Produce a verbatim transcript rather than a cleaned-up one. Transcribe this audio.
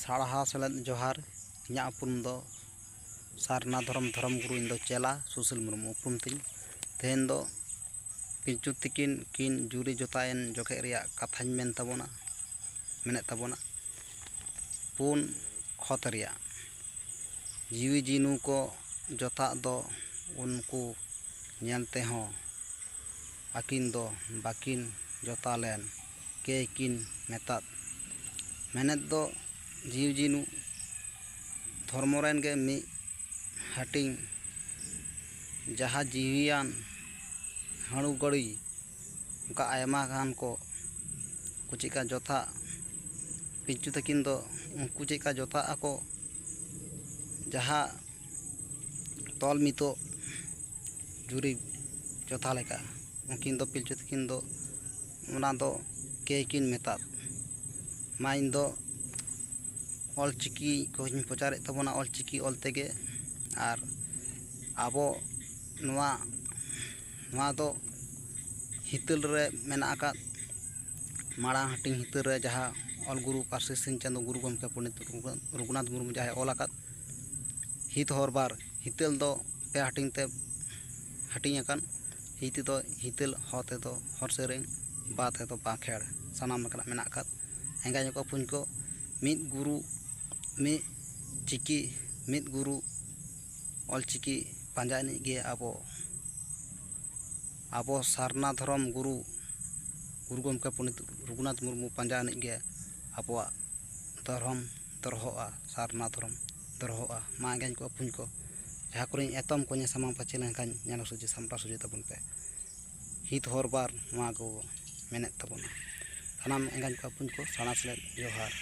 ᱥᱟᱨᱦᱟᱣ ᱥᱮᱞᱮᱫ ᱡᱚᱦᱟᱨ᱾ ᱤᱧᱟᱹᱜ ᱩᱯᱨᱩᱢ ᱫᱚ ᱥᱟᱨᱱᱟ ᱫᱷᱚᱨᱚᱢ, ᱫᱷᱚᱨᱚᱢ ᱜᱩᱨᱩ, ᱤᱧ ᱫᱚ ᱪᱮᱞᱟ ᱥᱩᱥᱤᱞ ᱢᱩᱨᱢᱩ ᱩᱯᱨᱩᱢ ᱛᱤᱧ᱾ ᱛᱮᱦᱮᱧ ᱫᱚ ᱯᱤᱞᱪᱩ ᱛᱤᱠᱤᱱ ᱠᱤᱱ ᱡᱩᱨᱤ ᱡᱚᱛᱟᱭᱮᱱ ᱡᱚᱠᱷᱮᱡ ᱨᱮᱭᱟᱜ ᱠᱟᱛᱷᱟᱧ ᱢᱮᱱ ᱛᱟᱵᱚᱱᱟ, ᱢᱮᱱᱮᱫ ᱛᱟᱵᱚᱱᱟ᱾ ᱯᱩᱱ ᱠᱷᱚᱛ ᱨᱮᱭᱟᱜ ᱡᱤᱣᱤ ᱡᱤᱱᱩ ᱠᱚ ᱡᱚᱛᱟᱜ ᱫᱚ ᱩᱱᱠᱩ ᱧᱮᱞ ᱛᱮᱦᱚᱸ ᱟᱹᱠᱤᱱ ᱫᱚ ᱵᱟᱹᱠᱤᱱ ᱡᱚᱛᱟ ᱞᱮᱱ ᱠᱮ ᱠᱤᱱ ᱢᱮᱛᱟᱫ᱾ ᱢᱮᱱᱮᱫ ᱫᱚ ᱡᱤᱣᱤ ᱡᱤᱱᱩ ᱫᱷᱚᱨᱢᱚ ᱨᱮᱱ ᱜᱮ ᱢᱤᱫ ᱦᱟᱹᱴᱤᱧ, ᱡᱟᱦᱟᱸ ᱡᱤᱣᱤᱭᱟᱱ ᱦᱟᱹᱬᱩ ᱜᱟᱹᱲᱤ, ᱚᱱᱠᱟ ᱟᱭᱢᱟ ᱜᱟᱱ ᱠᱚ, ᱩᱱᱠᱩ ᱪᱮᱫᱠᱟ ᱡᱚᱛᱷᱟ, ᱯᱤᱞᱪᱩ ᱛᱟᱹᱠᱤᱱ ᱫᱚ ᱩᱱᱠᱩ ᱪᱮᱫᱠᱟ ᱡᱚᱛᱷᱟᱜ ᱟᱠᱚ, ᱡᱟᱦᱟᱸ ᱛᱚᱞ ᱢᱤᱫᱚᱜ ᱡᱩᱨᱤ ᱡᱚᱛᱷᱟ ᱞᱮᱠᱟ, ᱩᱱᱠᱤᱱ ᱫᱚ ᱯᱤᱞᱪᱩ ᱛᱟᱹᱠᱤᱱ ᱫᱚ ᱚᱱᱟ ᱫᱚ ᱠᱮ ᱠᱤᱱ ᱢᱮᱛᱟᱫ᱾ ᱢᱟ ᱤᱧ ᱫᱚ ᱚᱞ ᱪᱤᱠᱤ ᱠᱚᱧ ᱯᱨᱚᱪᱟᱨᱮᱫ ᱛᱟᱵᱚᱱᱟ, ᱚᱞ ᱪᱤᱠᱤ ᱚᱞ ᱛᱮᱜᱮ᱾ ᱟᱨ ᱟᱵᱚ ᱱᱚᱣᱟ, ᱱᱚᱣᱟ ᱫᱚ ᱦᱤᱛᱟᱹᱞ ᱨᱮ ᱢᱮᱱᱟᱜ ᱟᱠᱟᱫ, ᱢᱟᱲᱟᱝ ᱦᱟᱹᱴᱤᱧ ᱦᱤᱛᱟᱹᱞ ᱨᱮ ᱡᱟᱦᱟᱸ ᱚᱞ ᱜᱩᱨᱩ ᱯᱟᱹᱨᱥᱤ ᱥᱤᱧ ᱪᱟᱸᱫᱳ ᱜᱩᱨᱩ ᱜᱚᱢᱠᱮ ᱯᱚᱱᱰᱤᱛ ᱨᱚᱜᱷᱩᱱᱟᱛᱷ ᱢᱩᱨᱢᱩ ᱡᱟᱦᱟᱸᱭ ᱚᱞ ᱟᱠᱟᱫ ᱦᱤᱛ ᱦᱚᱨ ᱵᱟᱨ, ᱦᱤᱛᱟᱹᱞ ᱫᱚ ᱯᱮ ᱦᱟᱹᱴᱤᱧ ᱛᱮ ᱦᱟᱹᱴᱤᱧ ᱟᱠᱟᱱ᱾ ᱦᱤᱛ ᱫᱚ ᱦᱤᱛᱟᱹᱞ, ᱦᱚ ᱛᱮᱫᱚ ᱦᱚᱨ ᱥᱮᱨᱮᱧ, ᱵᱟ ᱛᱮᱫᱚ ᱵᱟᱸᱠᱷᱮᱲ, ᱥᱟᱱᱟᱢ ᱞᱮᱠᱟᱱᱟᱜ ᱢᱮᱱᱟᱜ ᱟᱠᱟᱫ᱾ ᱮᱸᱜᱟᱧ ᱠᱚ ᱟᱹᱯᱩᱧ ᱠᱚ, ᱢᱤᱫ ᱜᱩᱨᱩ, ᱢᱤᱫ ᱪᱤᱠᱤ, ᱢᱤᱫ ᱜᱩᱨᱩ ᱚᱞ ᱪᱤᱠᱤ ᱯᱟᱸᱡᱟ ᱟᱹᱱᱤᱡ ᱜᱮ ᱟᱵᱚ, ᱟᱵᱚ ᱥᱟᱨᱱᱟ ᱫᱷᱚᱨᱚᱢ ᱜᱩᱨᱩ, ᱜᱩᱨᱩ ᱜᱚᱢᱠᱮ ᱯᱚᱱᱰᱤᱛ ᱨᱚᱜᱷᱩᱱᱟᱛᱷ ᱢᱩᱨᱢᱩ ᱯᱟᱸᱡᱟ ᱟᱹᱱᱤᱡ ᱜᱮ ᱟᱵᱚᱣᱟᱜ ᱫᱷᱚᱨᱚᱢ ᱫᱚᱨᱦᱚᱜᱼᱟ, ᱥᱟᱨᱱᱟ ᱫᱷᱚᱨᱚᱢ ᱫᱚᱨᱦᱚᱜᱼᱟ᱾ ᱢᱟ ᱮᱸᱜᱟᱧ ᱠᱚ ᱟᱹᱯᱩᱧ ᱠᱚ, ᱡᱟᱦᱟᱸ ᱠᱚᱨᱮᱧ ᱮᱛᱚᱢ ᱠᱚᱧᱮ ᱥᱟᱢᱟᱝ ᱯᱟᱹᱪᱷᱤ ᱞᱮᱱᱠᱷᱟᱱ ᱧᱮᱞ ᱥᱚᱡᱷᱮ ᱥᱟᱢᱴᱟᱣ ᱥᱚᱡᱷᱮ ᱛᱟᱵᱚᱱ ᱯᱮ᱾ ᱦᱤᱛ ᱦᱚᱨ ᱵᱟᱨ ᱱᱚᱣᱟ ᱠᱚ ᱢᱮᱱᱮᱫ ᱛᱟᱵᱚᱱᱟ᱾ ᱥᱟᱱᱟᱢ ᱮᱸᱜᱟᱧ ᱠᱚ ᱟᱹᱯᱩᱧ ᱠᱚ ᱥᱟᱨᱦᱟᱣ ᱥᱮᱞᱮᱫ ᱡᱚᱦᱟᱨ᱾